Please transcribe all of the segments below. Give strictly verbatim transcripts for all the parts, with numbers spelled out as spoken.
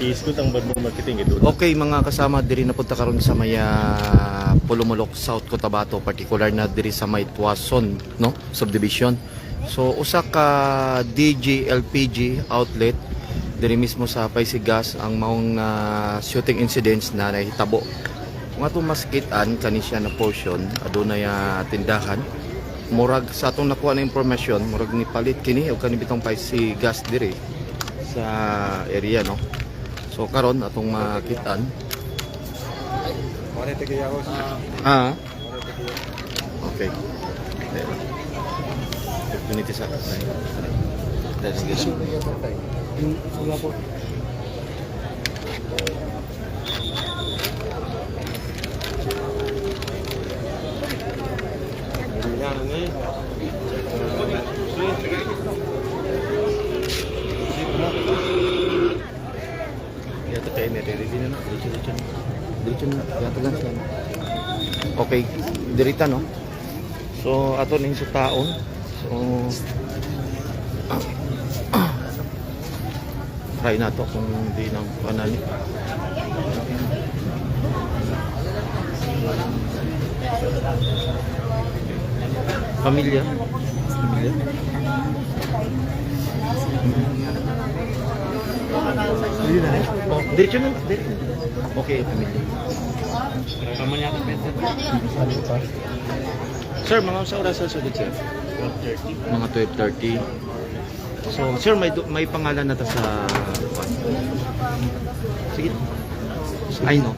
Iskot ang bad mo marketing, eh, doon. Okay, mga kasama, diri na punta karon sa may, ah, Polomolok, South Cotabato, particular na diri sa may Tuason, no? Subdivision. So, usa ka D G L P G outlet diri mismo sa Paisigas ang maong, ah, shooting incidents na nahitabo. Kung atong maskit-an, kani siya na portion, adunay, ah, tindahan. Murag sa atong nakuha na impormasyon, murag nipalit kini o kani bitong Paisigas diri sa area, no? So, karon atong makit-an. Wala tagiya ko sa Ah, okay. Opportunity sa. Wala po. Yato kay may ready na, no? Diretso, diretso na. Diretso na, yato lang siya. Okay, dirita, no? So, ato ning sa taon. So, try nato kung di nang panani. Pamilya? Pamilya? Oh, diretso na, diretso na. Okay, pamilya. Pamilya ka, Sir, mga sa oras sa sugod, sir? Twelve thirty. Mga twelve thirty. So, sir, may du-, may pangalan na ta sa, sige. Ay, no.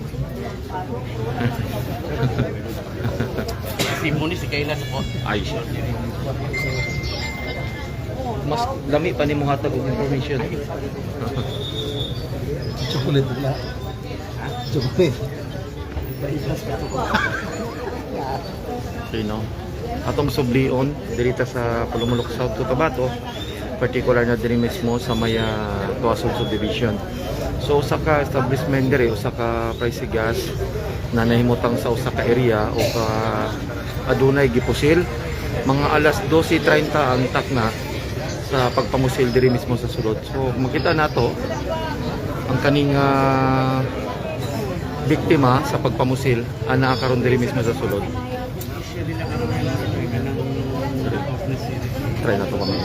Kasi mo ni si Kayla sa po. Ay, sure. Mas dami pa ni mo hatag og information. Chocolate na. Chocolate. Okay, no? Atong sublion, diri ta sa Palumulok, South Cotabato, particular na diri mismo sa may, ah, Tuason Subdivision. So, usa ka establishment diri, usa ka Pricey Gas na nahimutang sa usa ka area o ka adunay gipusil. Mga alas dose treinta ang takna sa pagpamusil diri mismo sa sulod. So, makita nato ang kaning, ah, biktima sa pagpamusil, anaa karon diri mismo sa sulod. Try nato kami.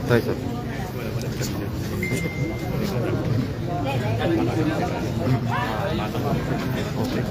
Try, sir. Okay.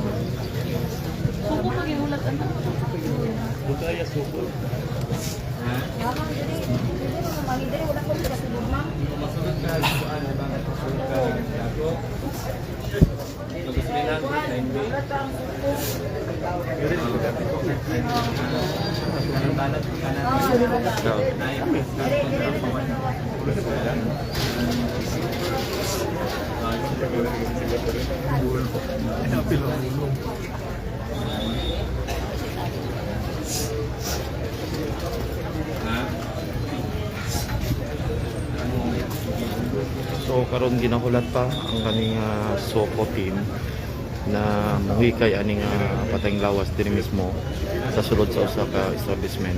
So, karon ginahulat pa ang kaning, ah, SOCO team na muhikay aning, ah, patayng lawas diri mismo sa sulod sa usa ka establishment.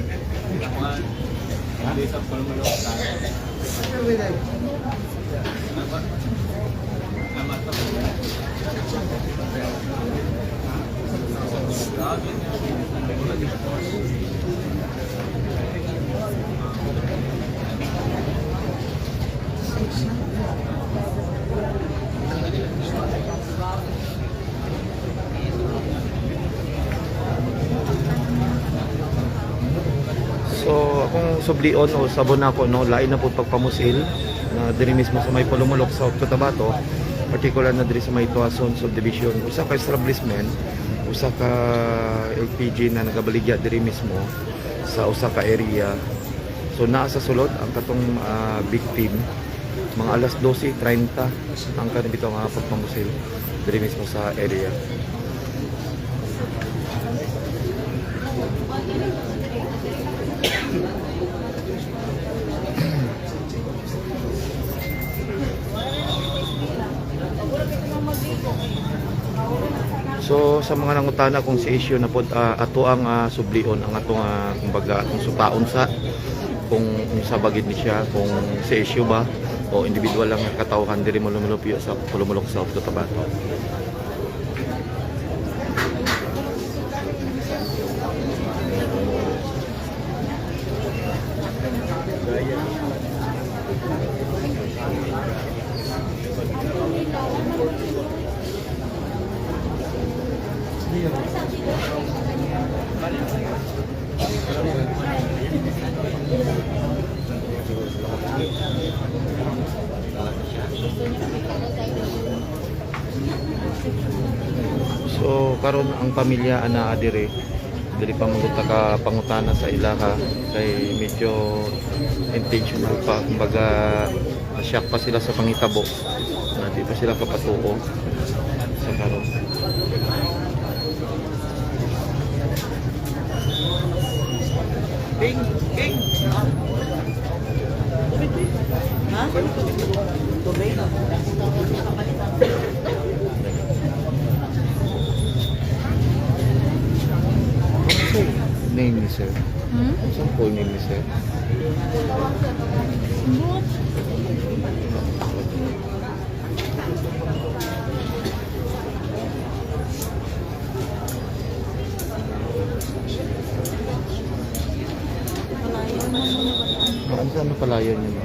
So, akong sublion o sabon nako, no, lain na pud pagpamusil na diri mismo sa may Polomolok, South Cotabato, particular na diri sa may Tuason Subdivision. Usa ka establishment, usa ka L P G na nagabaligya diri mismo sa usa ka area. So, naa sa sulod ang katong, ah, victim. Mga alas dose treinta ang kanang bitaw nga pagpamusil diri mismo sa area. So, sa mga nangutana kung si issue na pod, ah, ato ang, ah, sublion ang ato nga, kumbaga, atong sutaon sa kung unsa ba gid ni siya, kung si issue ba o individual lang nga katawhan diri Mulumulupyo sa Pulumulok, South Cotabato. So, karon ang pamilya anaa diri, dili pa man gud ta ka pangutana sa ilaha kay medyo intentional pa, kumbaga, na-shock pa sila sa panghitabo na di pa sila kapatuo sa karon. King, King. Ha? Tubig? Name ni sir? Hmm? Unsa ang full name ni sir? Ano sa, ano palayan niyo?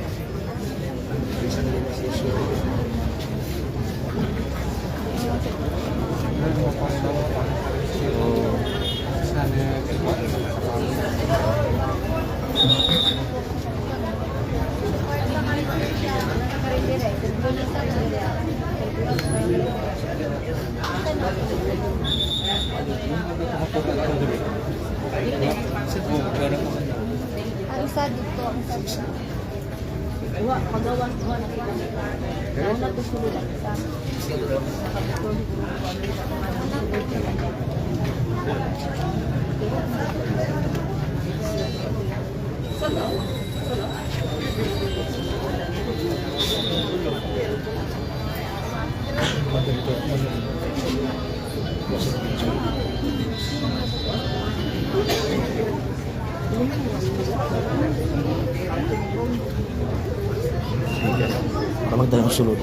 Ang isa dito, ang isa dito. Wa, pagawas, wa na kita. Wala to sulod ang isa. Para magdala ang sulod.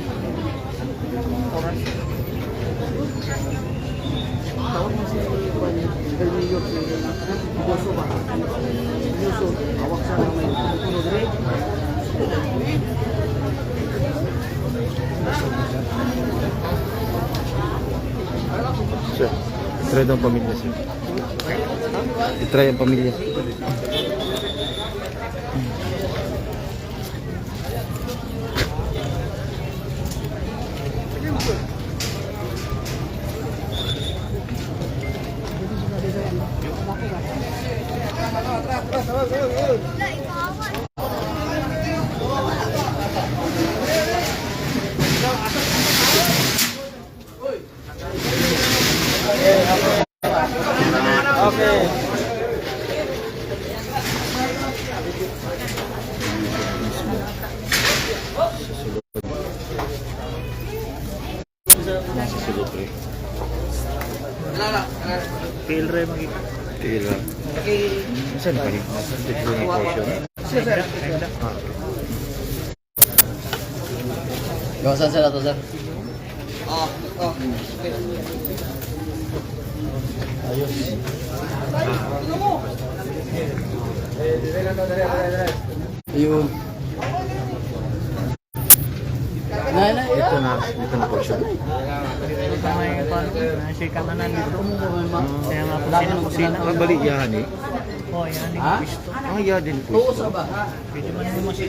Sir, try daw ang pamilya, sir. I-try ang pamilya. Okay. Nasa sulod, pre. Tiil ra, magi. Tiil ra. Saan pa ni? Nasa sulod ni portion. Ah. Gawasan sila to, sir. Ah, ah. Ayos. Ayun. Nay, nay, ito na, ito na portion. Ito may pan, may sikanan dito. Kaya nga po sila kusina. Ah, bali, yan eh. Oh, yan eh. Ha? Ah, yan din po. Pwede man mo mas.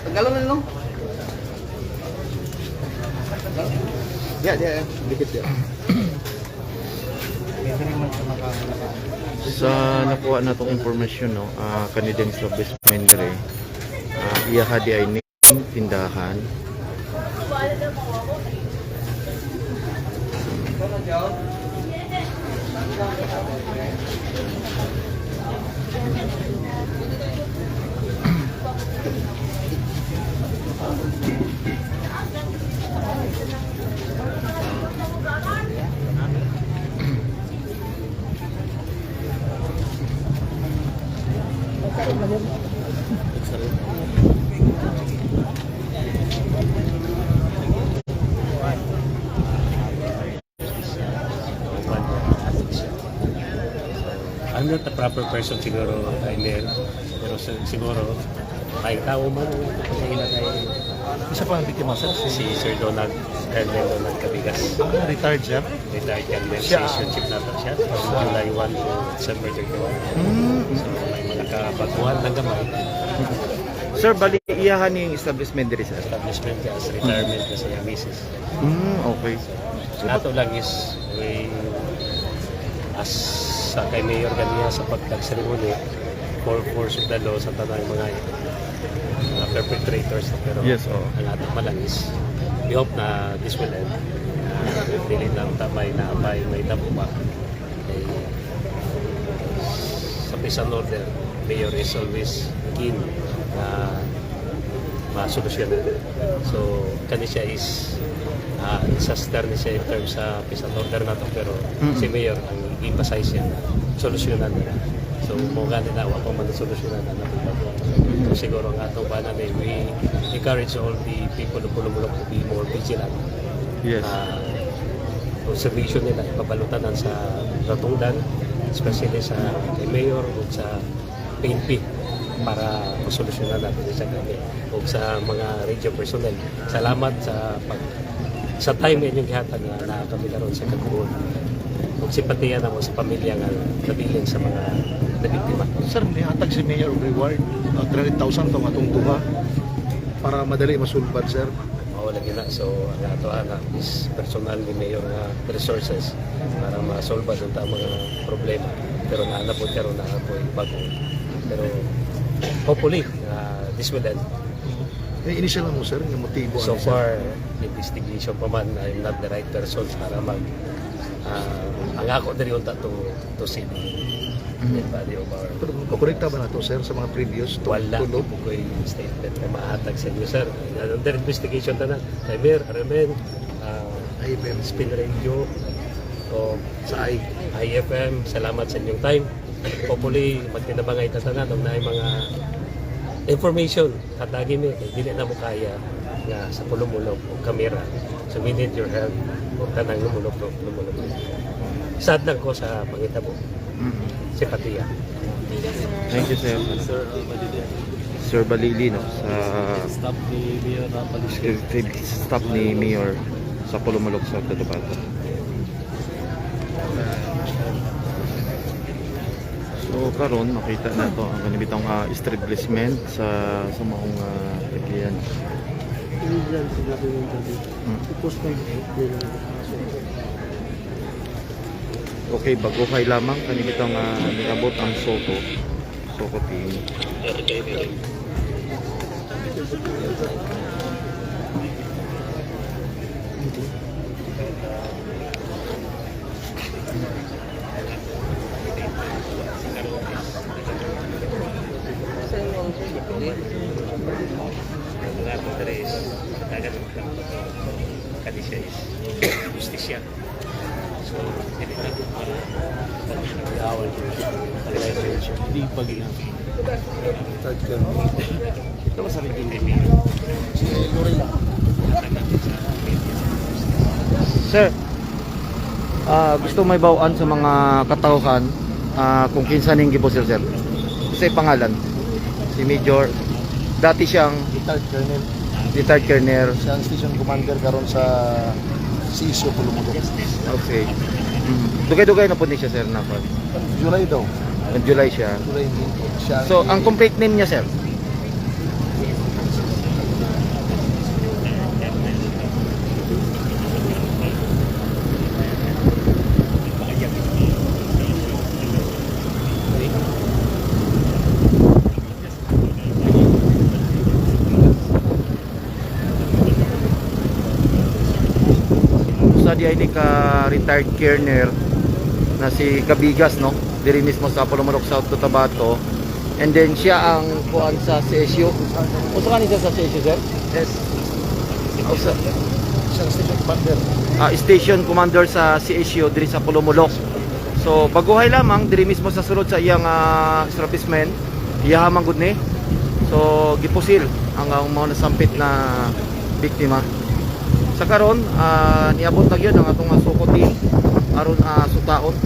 Tagalog na, no? Yeah, yeah, yeah. Dikit, yeah. Sa nakuha natong impormasyon, no, ah, kani din sa basement diri, ah, iyaha di ay ni tindahan. Not the proper person siguro, Colonel. Pero si- siguro, may tao man ang pagkaila kay Isa pa ang biktima, sir? Si si Sir Donald, Colonel Donald Cabigas. Ah, retired, sir? Retired Colonel, Siya. Station Chief nato siya. From July one to December thirty-one. Mm. So, may mga kabaguhan lang gamay. Sir, bali, iyahan ning establishment diri, sir? Establishment niya, as retirement na siya, misis. Mm, okay. Nato lang is, we, as sa kay Mayor ganiya sa pagtag-ceremony, for force of the law sa tanang mga, mga perpetrators, pero Yes, oo. ang ato pa lang is, we hope na this will end. Ah, dili lang ta may na may, may tabo pa. Kay sa peace and order, Mayor is always keen na masolusyonan. So, kani siya is, ah, disaster ni siya in terms sa peace and order nato, pero Mm. si Mayor ang emphasize niya na solusyonan nila. So, mo gani na, wa pa man solusyonan na natin. So, siguro ang atong bana ni, we encourage all the people of Polomolok to be more vigilant. Yes. Ah, observation nila, ipabalutanan sa natungdan, especially sa kay Mayor ug sa P N P para masolusyonan natin sa kami o sa mga radio personnel. Salamat sa pag, sa time nga inyong gihatag nga naa kami karon sa kaguol. Ug simpatiya namo sa pamilya nga nabilin sa mga nabiktima. Sir, nihatag si Mayor og reward, uh, three hundred thousand tong atong duha para madali masulbad, sir. Mao lagi na. So, ang ato ana is personal ni Mayor nga resources para masolba sa ta mga problema. Pero naanapod karon na ako bag-o. Pero hopefully, ah, this will end. May initial na mo, sir, nga motibo, So ano, sir? far, investigation pa man, I'm not the right person para mag, ah, ang ako diri unta to, to say the Mm. dead body of our Pero makonekta ba na to, sir, sa mga previous tu-, Wala, tulo? Di po ko'y statement na mahatag sa inyo, sir. Under investigation na na. Kay Mayor, Armen, ah, I F M. Spin Radio, o Sa I. I F M, salamat sa inyong time. Hopefully, magtinabangay ta tanan og naay mga information. Hatagi mi, kay dili na mo kaya nga sa Polomolok o kamera. So we need your help. O kanang lumulok, lumulok. Sad lang ko sa pangitabo. Mm. Simpatiya. Thank you, sir. Sir, uh, Balili. Sir Balili, no, sa Staff ni Mayor Rafael. Staff ni Mayor sa Polomolok, South Cotabato. So, karon makita nato ang kanibitang, ah, establishment sa, sa maong, ah, tagian. Illegal sa gabi ng gabi. Hmm. Tapos may Okay, baguhay lamang kanibitang, ah, niabot ang SOCO. SOCO team. Kani siya is justisya. So, dili na ko para pagkakawan. Di pag-inang. Ito sa rin. Sir, ah, gusto may bawaan sa mga katawhan, ah, kung kinsa ning gipusil, sir? Sa pangalan, si Major, dati siyang Retired Colonel. Retired Colonel. Siya ang station commander karon sa C S U Pulumulok. Okay. Mm. Dugay-dugay na po ni siya, sir, na pa? July daw. Nag-July siya. July ni siya. So, ang complete name niya, sir? Usa di ay ni ka retired colonel na si Cabigas, no? Diri mismo sa Polomolok, South Cotabato. And then siya ang kuan sa C S U. Unsa ka ni siya sa C S U, sir? Yes. Usa. Siyang station commander. Ah, station commander sa C S U diri sa Polomolok. So, baguhay lamang diri mismo sa sulod sa iyang, ah, establishment. Iyaha man gud ni. So, gipusil ang, ang mga nasampit na biktima. Sa karon, ah, niabot na gyud ang atong, ah, SOCO team aron, ah, sutaon.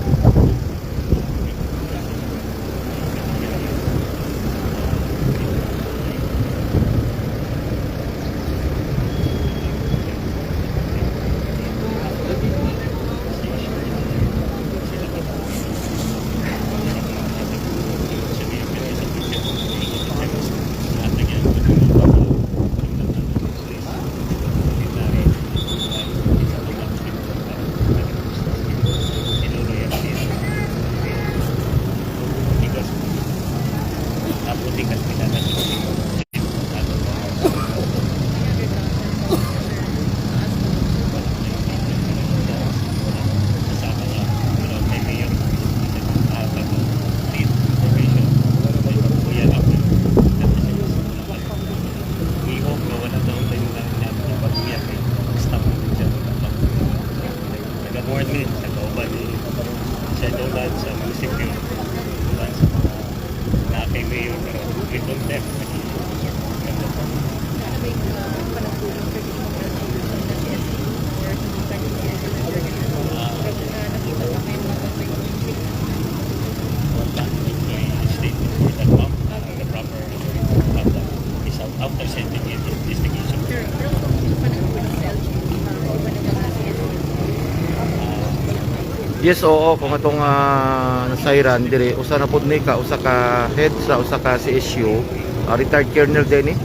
Yes, oo, kung atong, ah, nasayran diri, usa na pud ni ka, usa ka head sa usa ka C S U, ah, retired colonel din eh.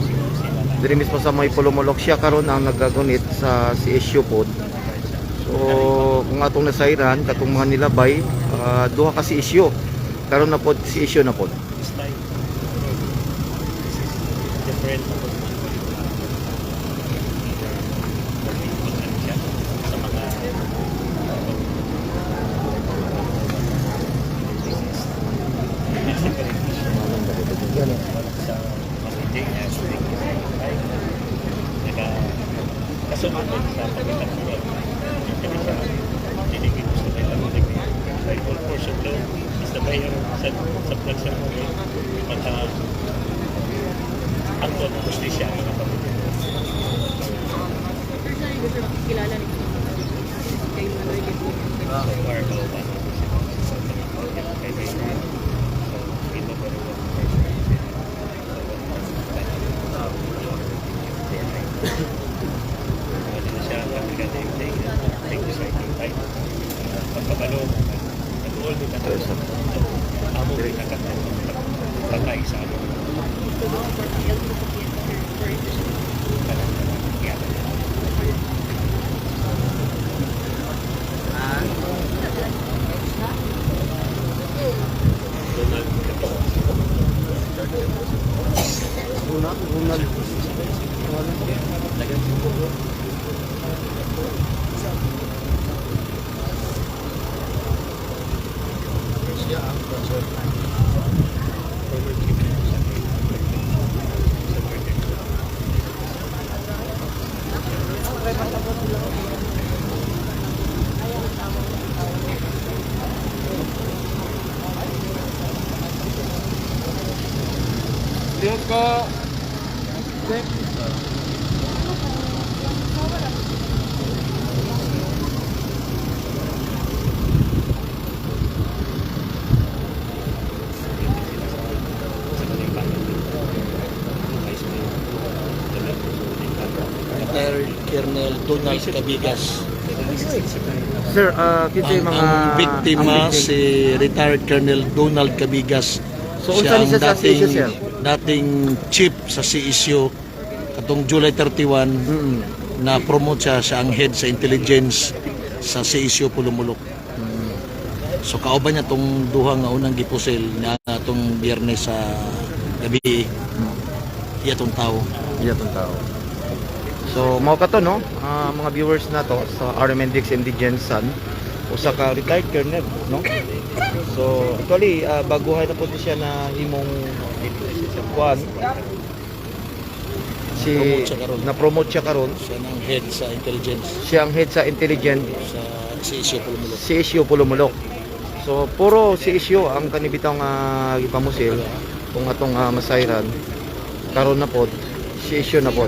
Diri mismo sa may Pulumulok siya karon ang nagagunit sa C S U pod. So, kung atong nasayran, katong mga nilabay, ah, duha ka C S U. Karon na pod, C S U na pod. Different. Sa mga sa mga J S, naka-, kasunod sa pagkakasulat. Hindi ko gusto na lang, like, like, all portion daw, basta may, sa, sa plan sa mga, pagka, ang hustisya, mga pamilya. Sir, saan gusto makikilala ni Kay Manoy Gabon? So far, no, pa. Kay Manoy. So, ito pa rin. Ano siya, pagkakataon, thank you sa inyong time. Pagkabalo, nag-all din ako. Amo din ang patay sa ano. Donald Kato. Ronald, Ronald. Siya ang concern. Former chief. Let's go. Retired Colonel Donald Cabigas. Sir, ah, kinsay Ang, mga ang biktima ang biktima? Si retired Colonel Donald Cabigas. So, siya unsa ni ang siya sa dating, C S U, sir? Dating chief sa C S U katong July thirty-one Mm. na promote siya, siya ang head sa intelligence sa C S U Pulumulok. Mm. So, kauban niya tong duha nga unang gipusil na atong Biyernes sa gabi, Mm. iya tong tawo. Iya tong tawo. So, mao ka to, no? Ah, mga viewers nato sa R M N D X Indigent Sun, usa ka retired colonel, no? So, actually, ah, baguhay na po siya na himong kuan. Si, na-promote siya karon. Na-promote siya karon. Siya ang head sa intelligence. Siya ang head sa intelligence. Sa C S U Pulumulok. C S U Pulumulok. So, puro C S U ang kani bitaw nga gipamusil kung atong, ah, masayran. Karon na pod, C S U na pod.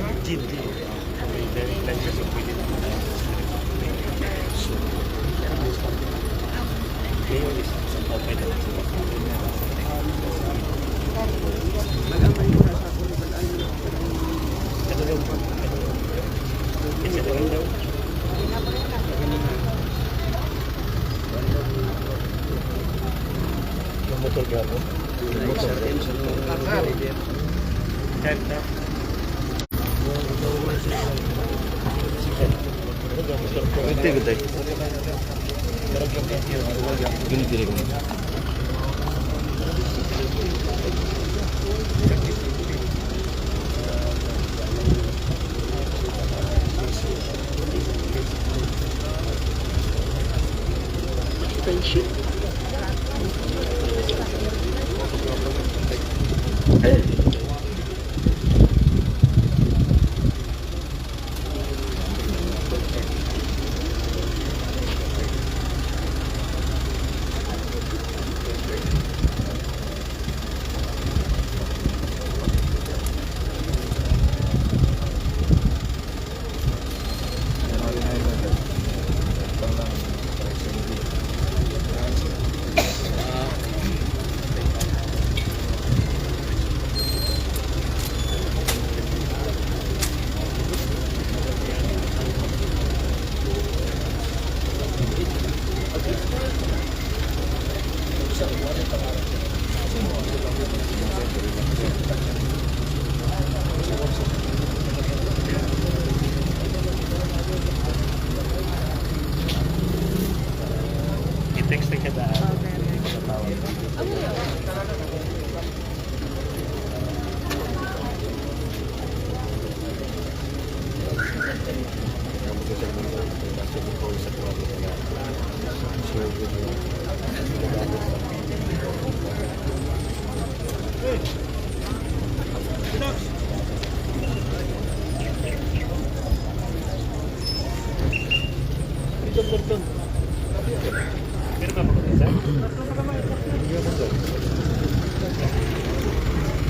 Motor ka po? Motor. Ito, ito. Yun, dili ko. Friendship.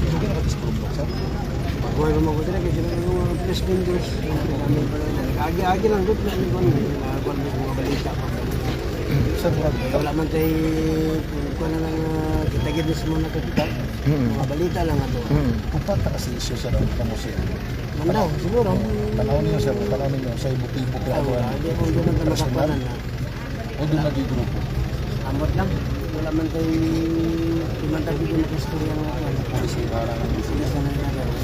Pwede na mag-disturbo, sir? Pagkuha mo ko dira, kay sila yung mga flesh vendors, yung pinamay pa lang. Agi-agi lang, good na yung mga, mga, mga balita pa. Sir, wala man tayo, kung kuha na lang, ah, kita gid mismo na kita. Mm. Mga balita lang ato. Mm. Upat na kasi issue, sir, ang kamo siya. Mandaw, siguro. Tanaw niyo, sir, tanaw niyo, sa ibot-ibot Ah, lang. Wala, hindi ko doon ang Personal? Nakapanan na. O doon na di grupo? Ambot lang. Wala man tayo, di man tayo bigyan ng istorya nga ako. Ay, si Rara lang. Sila sa nagkakaroon.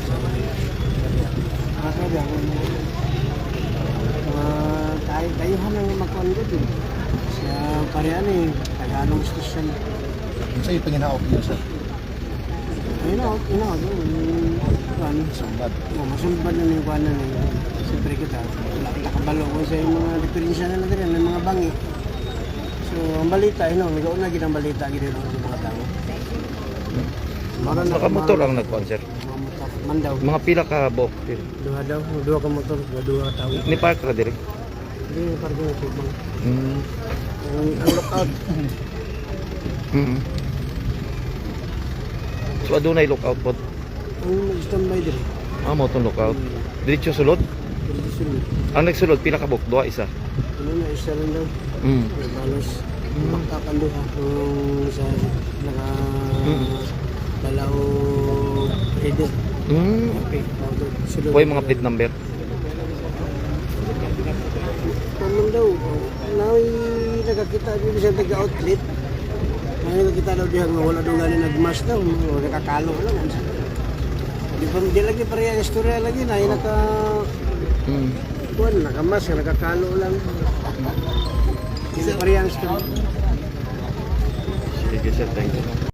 Ah, sabi ako, mga tayo, tayo ang magkuhan dito. Siya, pare, ano eh, taga anong station? Ano sa'yo, panginaop niyo, sir? Ayun na, okay na, ano, yung, kuwan. Sumbat. Oh, masumbat na yung kuwan na yun. Siyempre kita, wala kita kabalo kung sa yung mga diferensya nila diri, may mga bangi. So, ang balita, you know, may kauna gid ang balita gid sa mga tao. Mara na Nakamotor ang nagkuan, sir? Mga motor. Mandaw. Mga pila ka buok? Duha daw, duha ka motor, duha ka tawo. Ni park ra diri? Hindi, parking na tubang. Mm. Ang, ang lookout. Mm. So, adunay lookout po? Ang nag-standby diri. Ah, mo itong lookout. Mm. Diretso sulod? Diretso sulod. Ang nagsulod, pila ka buok? Duha, isa? Ano na, isa lang daw. Mm. Nagbalos. Mm. Bakta ang duha. Ang isa, naka Mm. dalaw ready. Mm. Okay, sulod. Way mga plate number? Ano daw? Naay nakakita dito sa taga-outlet. May nakakita daw diyan nga wala daw gani nag-mask daw. Wala, nakakalo lang. Di pa, di lagi pareha ang istorya lagi na. Yung naka, Hmm. kuwan, naka-mask, nakakalo lang. Di na pareha ang istorya. Sige, sir. Thank you.